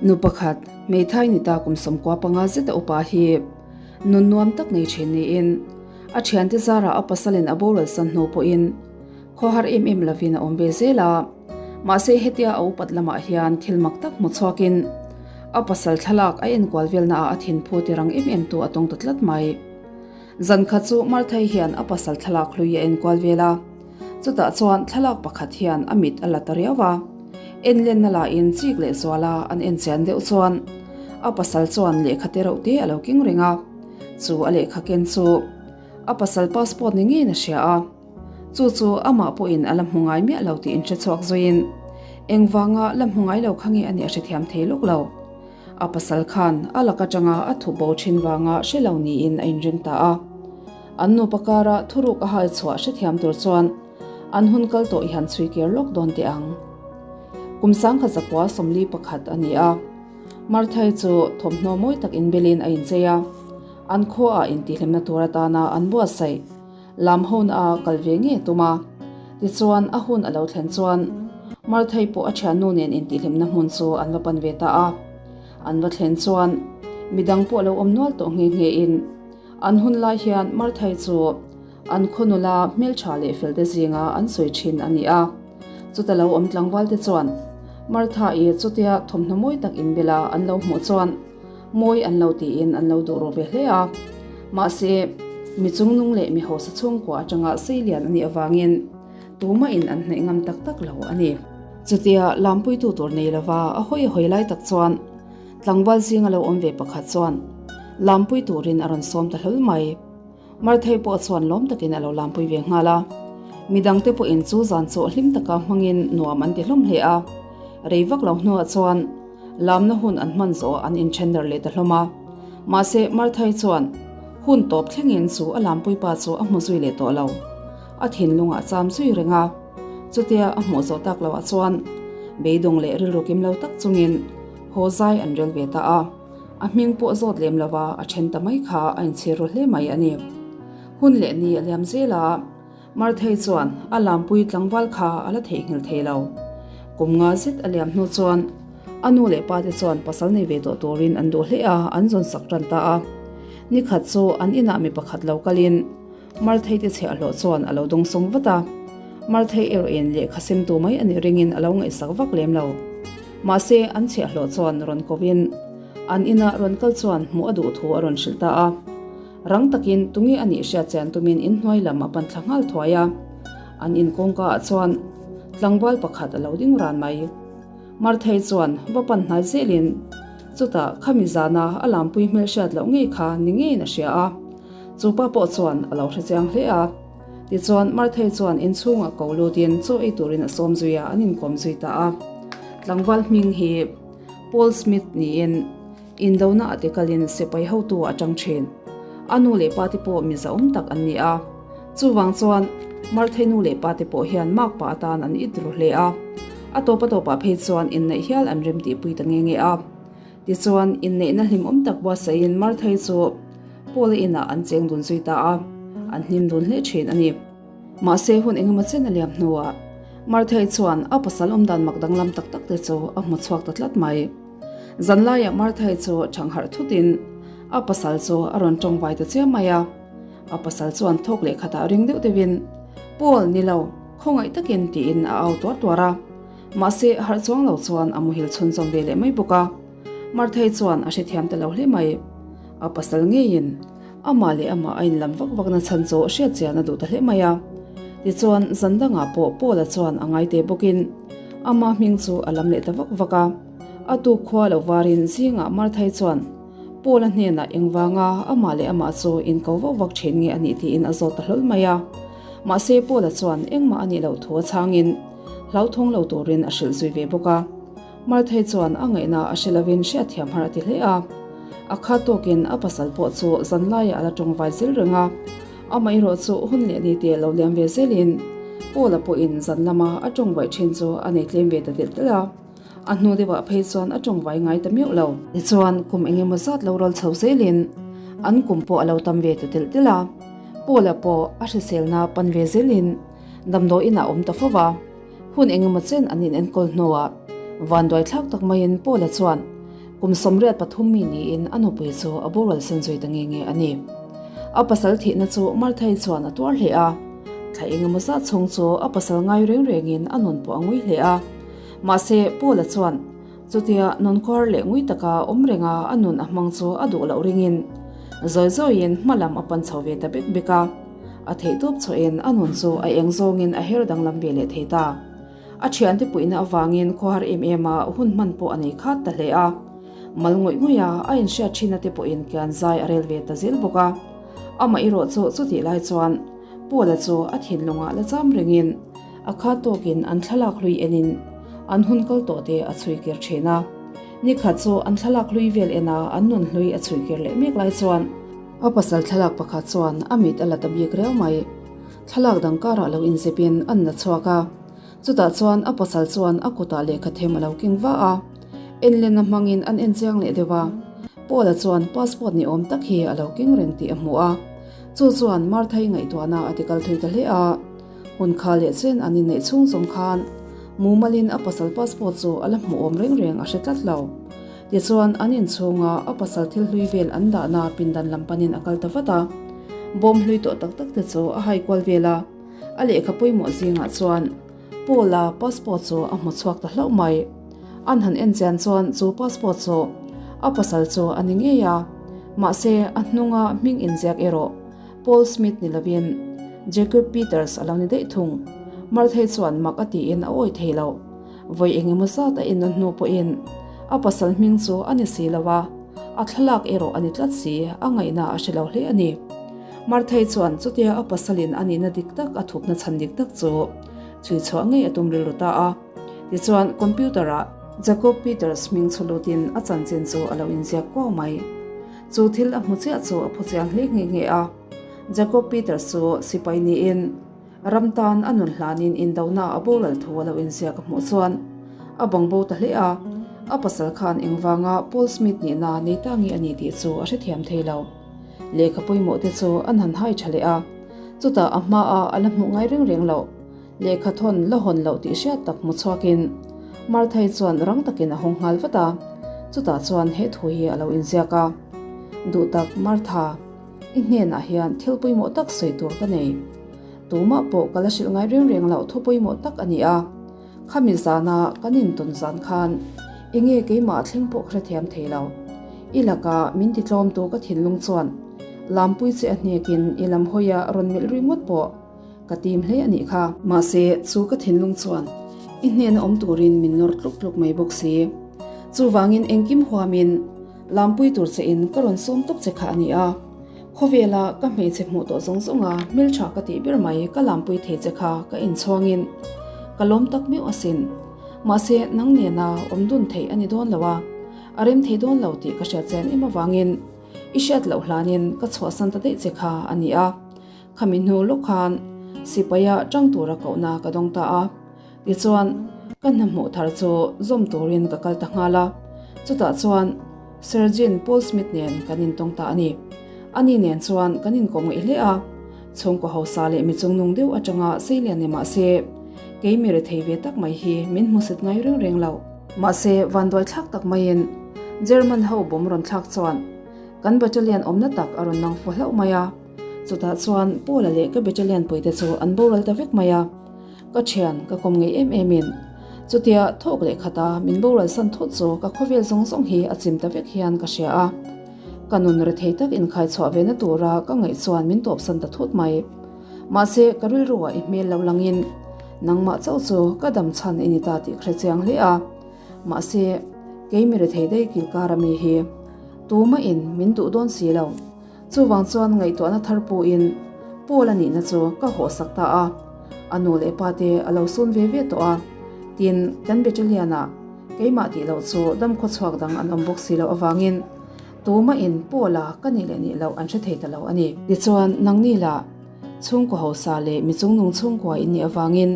Nu pakhat, hmeithai ni ta kum 15 zeta upa hi nun nuam tak nei thin niin a thiante zarah a pasalin a boral san hnu pawhin khawhar em em lovin a awm ve zel a. Mahse hetia a upat lamah hian thil mak tak hmu chhuakin a pasal thlalak a enkual velna ah a thinphu ti rang em em tu a tawng ta tlat mai. Zan khat chu Marthai hian a pasal thlalak hlui a enkual vel a, chutah chuan thlalak pakhat hian a mit a la ta riau a, enlenna lahin chik leh zuala an enchian deuh chuan a pasal chuan lehkha te reuh te a lo keng reng a, chu a lehkha ken chu a pasal passport ni ngeiin a hria a. Chu chu amah pawhin a la hmu ngai miah lo tih inhre chhuak zuiin engvanga la hmu ngai lo kha nge a nih a hrethiam thei lawk lo. A pasal khan a lak atanga a thup bo thin vanga hre lo niin a inring ta a. An nupa kara thuruk a hai chhuah hrethiam tur chuan an hun kal tawh i han chhui kir lawk dawn teh ang. Kum 1941 a ni a, Marthai chu thawmhnaw mawi tak inbelin a inchei a, an khuaah intihhlimna tur atana an buatsaih. Lam hona a kal ve nge tum a, tichuan a hun a lo thlen chuan Marthai pawh a thiannu nen intihhlimna hmun chu an va pan ve ta a. An va thlen chuan midang pawh a lo awm nual tawh nghe nghe in an hun lai hian Marthai chu an khaw nula hmeltha leh fel te zinga an sawi thin a ni a. Chuta lo awm tlangval te chuan Martha-i chutia thawmhnaw mawi tak inbela an lo hmuh chuan Mawi an lo tiin an lo duh rawh ve hle a. Mahse, mi chungnung leh mi hausa chhungkua atanga seilian a nih avangin tumahin an hnaih ngam tak tak lo a ni. Chutia lampuitu tur nei lova a hawi a hawi lai tak chuan tlangval zinga lo awm ve pakhat chuan lampui turin a rawn sawm ta hlawl mai. Marthei pawh chuan lawm takin a lo lampui ve nghal a. Midangte pawhin chu zan chu hlim taka hmangin nuam an ti hlawm hle a. Rei vak lo hnuah chuan lamna hun an hman zawh an inthen-der leh ta hlawm a. Mahse, Marthai chuan hun tawp thlengin chu a lampui pa chu a hmu zui leh tawh lo. A thinlungah a cham zui reng a. Chutia a hmuh zawh tak loah chuan beidawng leh rilru kim lo tak chungin haw zai an rel ve ta a. A hming pawh zawt lem lova a then ta mai kha a inchhir ru hle mai a ni. Hun leh ni a liam zel a, Marthei chuan a lampui tlangval kha a la theihnghilh thei lo. Kum nga zet a liam hnu chuan a nu leh pa te chuan pasal nei ve tawh turin an duh hle a, an zawn sak tan ta a. Ni khat chu an inah mi pakhat lo kalin Marthei te chhiahhlawh chuan a lo dawngsawng vat a. Marthei erawhin lehkha semtu mai a nih ringin a lo ngaihsak vak lem lo. Mahse, an chhiahhlawh chuan rawn kovin an inah rawn kal chuan hmuh a duh thu a rawn hrilh ta a. Rang takin tunge a nih hriat chian tumin inhnuai lam a pan thla nghal thuai a. An in kawngka ah chuan tlangval pakhat a lo ding ran mai. Marthei chuan va pan hnai zelin chutah khami zana a lampui hmel hriat loh ngei kha ni ngeiin a hria a. Chu pa pawh chuan a lo hre chiang hle a. Tichuan, Marthei chuan inchhungah ko lutin chaw ei turin a sawm zui a, an inkawm zui ta a. Tlangval hming hi Paul Smith niin indona a tikalin sipai hotu a tang thin. A nu leh pa te pawh mi zahawm tak an ni a. Chuvang chuan Marthei nu leh pa te pawh hian makpa atan an it ru hle a. A tawp a tawpah phei chuan inneih hial an rem tihpui ta nge nge a. Tichuan, inneihna hlimawm tak buatsaihin Marthai chu Paula inah an cheng dun zui ta a, an hlim dun hle thin a ni. Mahse, hun engemaw chen a liam hnuah Marthai chuan a pasal awmdan mak danglam tak tak te chu a hmu chhuak ta tlat mai. Zanlaiah Marthai chu chhangharh thutin a pasal chu a rawn tawngvai ta chiam mai a. A pasal chuan thawk leh khatah ring deuh deuhin, Paul, ni lo, khawngaih takin tiin a au tuar tuar a. Mahse, harh chuang lo chuan a muhil chhunzawm ve leh mai bawk a. Marthei chuan a hrethiam ta lo hle mai. A pasal ngeiin amah leh amah a inlam vak vakna chhan chu hriat chian a duh ta hle mai a. Tichuan, zan dangah pawh Paula chuan a ngai te bawkin ama hming chu a lam leh ta vak vak a. A tuk khua lo varin zingah Marthei chuan Paula hnenah engvanga amah leh amah chu inko vak vak thin nge a nih tiin a zawt ta hlawl mai a. Mahse, Paula chuan engmah a nih loh thu a chhangin hlauthawng lo turin a hrilh zui ve bawk a. Marthei chuan a ngaihna a hre lovin hriatthiam har a ti hle a. A kha tawkin a pasal pawh chu zanlaiah a la tawngvai zel reng a. Amaherawh chu hun leh ni te lo liam ve zelin Paula pawhin zan lama a tawngvaih thin chu a nei tlem ve ta telh telh a. A hnu deuhah phei chuan a tawngvai ngai ta miauh lo. Tichuan kum engemaw zat lo ral chho zelin an kum pawh a lo tam ve ta telh telh a. Paula pawh a hriselna pan ve zelin Damdawi inah awm ta fo va, hun engemaw chen an inenkawl hnuah vanduai thlak tak maiin Paula chuan Kum 83 mi niin a nupui chu a boral san zui ta nge nge a ni. A pasal thihna chu Martha-i chuan a tuar hle a. Thla engemaw zat chhung chu a pasal ngai reng rengin a nun pawh a ngui hle a. Mahse, Paula chuan chutia nun kawr leh ngui taka awm renga a nun a hmang chu a duh loh ringin zawi zawiin hma lam a pan chho ve ta bek bek a. A theihtawp chhuahin a nun chu a eng zawngin a her danglam ve leh thei ta. A thiante puihna avangin khawhar em em a hun hman pawh a nei khat ta hle a. Mal ngawih ngawih a, a inhriat thinna te pawhin kian zai a rel ve ta zel bawk a. Amah erawh chu chutih lai chuan Paula chu a thinlungah la cham rengin a khat tawkin an thlalak hlui enin an hun kal tawh te a chhui kir thin a. Nikhat chu an thlalak hlui vel ena an nun hlui a chhui kir leh mek lai chuan a pasal thlalak pakhat chuan a mit a la ta bik riau mai. Thlalak dang karah lo inzepin an la chhuak a, chutah chuan a pasal chuan a kutah lehkha them a lo keng va a, enlenna hmangin an en chiang leh deuh a, Paula chuan passport ni awm tak hi a lo keng reng tih a hmu a, chu chuan Martha-i ngaihtuahna a ti kal thui ta hle a, hun kha leh chen an inneih chhung zawng khan mumalin a pasal passport chu a la hmuh awm reng reng a hre tlat lo. Tichuan an inchhunga a pasal thil hlui vel an dahna pindan lam panin a kal ta vat a. Bawm hlui tawh tak tak te chu a hai kual vel a, a lehkha pawimawh zingah chuan Paul-a passport chu a hmu chhuak ta hlauh mai. An han en chian chuan chu passport chu a pasal chu a ni ngei a, mahse a hnunga hming inziak erawh Paul Smith ni lovin Jacob Peters a lo ni daih thung. Marthei chuan mak a tiin a awih thei lo. Vawi engemaw zat a innawn hnu pawhin a pasal hming chu a ni si lo a, a thlalak erawh a ni tlat si, a ngaihna a hre lo hle a ni. Marthei chuan chutia a pasalin a nihna dik tak a thupna chhan dik tak chu chhui chhuah ngei a tum rilru ta a. Tichuan computer-ah Jacob Peters hming chhu lutin a chanchin chu a lo inziak kuau mai. Chu thil a hmu chiah chu a phu chiang hle nghe nghe a. Jacob Peters chu sipai niin, Ram tan a nun hlanin indona a boral thu a lo inziak a hmuh chuan a bang bo ta hle a, a pasal khan engvanga Paul Smith nihna nei ta nge a ni tih chu a hrethiam thei lo. Lehkha pawimawh te chu an han hai tha leh a, chutah a hmaa a la hmuh ngai reng reng loh lehkha thawn la hawn loh tih hriat tak hmu chhuakin Martha-i chuan rang takin a hawng nghal vat a, chutah chuan he thu hi a lo inziak a, Duhtak Martha, I hnenah hian thil pawimawh tak sawi tur ka nei. Tumah pawh ka la hrilh ngai reng reng loh thu pawimawh tak a ni a. Khami zana kan intawn zan khan enge keimah thleng pawh ka hrethiam thei lo. I laka min ti tlawmtu ka thinlung chuan lampui che a hnekin i lam hawia rawn melh ringawt pawh ka tim hle a nih kha. Mahse, chu ka thinlung chuan i hnena awm turin min nawr tluk tluk mai bawk si. Chuvangin engkim huamin Lampui tur che in ka rawn sawm tawp che kha a ni a, khawvela ka hmeichhe hmuh tawh zawng zawng a hmeltha ka tih ber mai ka lampui thei che kha ka inchhuang in ka lawm tak meuh asin. Mahse nang nena awm dun theih a ni dawn lo a, a rem thei dawn lo tih ka hriat chian em avangin i hriat loh hlanin ka chhuahsan ta daih che kha a ni a, khami hnu lawk khan sipaia tang tura kohna ka dawng ta a. Tichuan, ka hna hmuh thar chu zawm turin ka kal ta nghal a, chutah chuan Sir Jean Paul Smith nen kan intawng ta a ni. Ani nen chuan kan inkawm ngaih hle a, chhungkaw hausa leh mi chungnung deuh atanga seilian ni mah se, kei mi rethei ve tak mai hi min hmusit ngai reng reng lo. Mahse, vanduai thlak tak maiin German ho bawm rawn thlak chuan kan battalion awmna tak a rawn nang fu hlauh mai a, chutah chuan Paula leh ka battalion puite chu an boral ta vek mai a. Ka thian, ka kawm ngei em em in. Chutia thawk leh khata min boral san thut chu ka khawvel zawng zawng hi a chim ta vek hian ka hria a. Ka nun rethei tak inkhai chhuah ve na tura ka ngaih chuan min tawp san ta thut mai. Mahse, ka rilruah i hmel lo langin nangmah chauh chu ka dam chhan i ni ta tih ka hre chiang hle a. Mahse, kei mi rethei daih kilkar ami hi tumahin min duh dawn si lo. Chuvang chuan ngaihtuahna thar puhin Paul a nihna chu ka hawhsak ta a, a nu leh pa te a lo sun ve ve tawh a, tin, kan battalion-ah keimah tih loh chu damkhaw chhuak dang an awm bawk si loh avangin tumahin Paul-a ka nih leh nih loh an hre thei ta lo a ni. Tichuan, nangni lah chhungkaw hausa leh mi chungnung chhungkua in nih avangin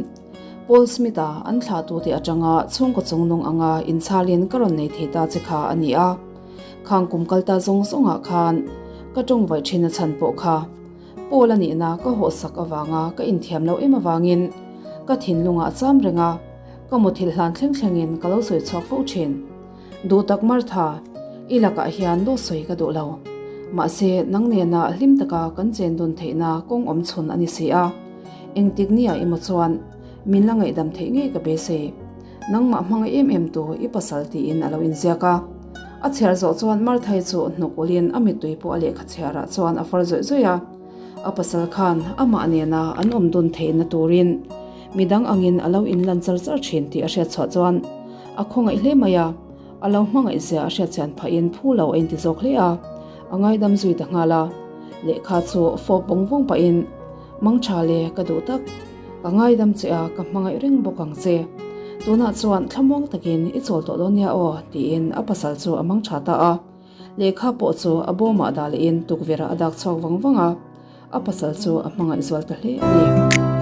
Paul Smith-a an thlahtute atanga chhungkaw chungnung anga inchhalin ka rawn nei thei ta che kha a ni a. Khang kum kal ta zawng zawngah khan ka tawng vaih thin a chhan pawh kha Paul a nihna ka hawhsak avanga ka inthiam loh em avangin ka thinlungah a cham reng a, ka muthilh hlan thleng thlengin ka lo sawi chhuak fo thin. Duhtak Martha! I lakah hian dawt sawi ka duh lo. Mahse, nang nena hlim taka kan chen dun theihna kawng awm chhun a ni si a. Engtik nia emaw chuan min la ngaihdam theih ngei ka beisei. Nangmah hmangaih em em tu i pasal tiin a lo inziak a. A chhiar zawh chuan Marthai chu hnuk ulhin a mittui pawh a lehkha chhiarah chuan a far zawih zawih a. A pasal khan amah nena an awm dun theihna turin midang angin a lo inlan char char thin tih a hriat chhuah chuan a khawngaih hle mai a. A lo hmangaih zia a hriat chian phahin phu lo a inti zawk hle a, a ngaidam zui ta nghal a. Lehkha chu fawp vawng vawng pahin, Mangtha le, ka duh tak. Ka ngaidam che a, ka hmangaih reng bawk ang che. Tunah chuan thlamuang takin i chawl tawh dawn nia aw, tiin a pasal chu a mangtha ta a. Lehkha pawh chu a bawmah dah lehin tukverhah a dak chhuak vang vang a, a pasal chu a hmangaih zual ta hle a ni.